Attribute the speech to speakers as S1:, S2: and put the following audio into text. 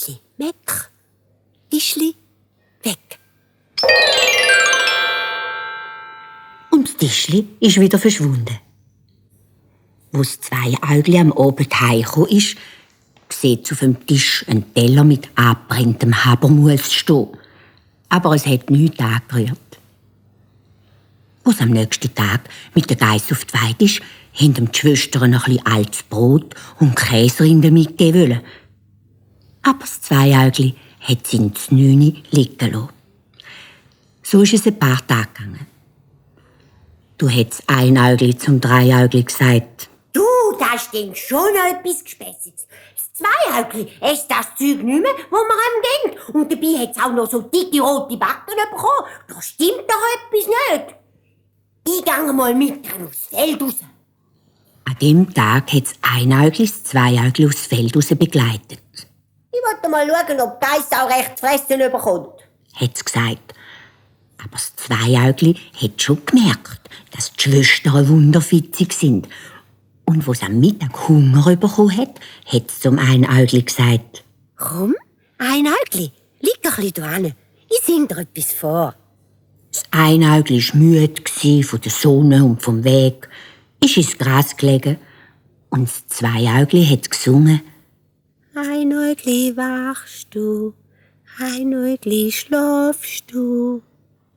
S1: Bettli, Meck, Tischli, weg.
S2: Und das Tischli ist wieder verschwunden. Wo das Zweiäugli am Abend heimgekommen ist, sieht auf dem Tisch einen Teller mit angebranntem Habermus stehen. Aber es hat nichts angerührt. Als am nächsten Tag mit der Geiss auf die Weide ist, haben die Schwestern noch ein bisschen altes Brot und Käserinde mitgeben wollen. Aber das Zweiäugli hat sie ins 9 liegen lassen. So ist es ein paar Tage gegangen. Du hättest das Einäugli zum Dreiäugli gesagt:
S1: Du, da stinkt schon noch etwas Gespässiges. Das Zweiäugli isst das Zeug nicht mehr, wo man ihm denkt. Und dabei hat es auch noch so dicke rote Backen bekommen. Da stimmt doch etwas nicht. Ich gehe mal mit dann aufs Feld raus.
S2: An dem Tag hat das Einäugli das Zweiäugli aufs Feld raus begleitet.
S1: Ich wollte mal schauen, ob die Geiss auch recht zu fressen bekommt.
S2: Hat sie gesagt. Aber das Zweiäugli hat schon gemerkt, dass die Schwestern wunderfitzig sind. Und als es am Mittag Hunger bekommen hat, hat es zum Einäugli gesagt:
S1: Komm, Einäugli, lieg ein bisschen dran. Ich sing dir etwas vor.
S2: Das Einäugli war müde von der Sonne und vom Weg, ist ins Gras gelegen. Und das Zweiäugli hat gesungen:
S1: Einäugli wachst du, Einäugli schlafst du.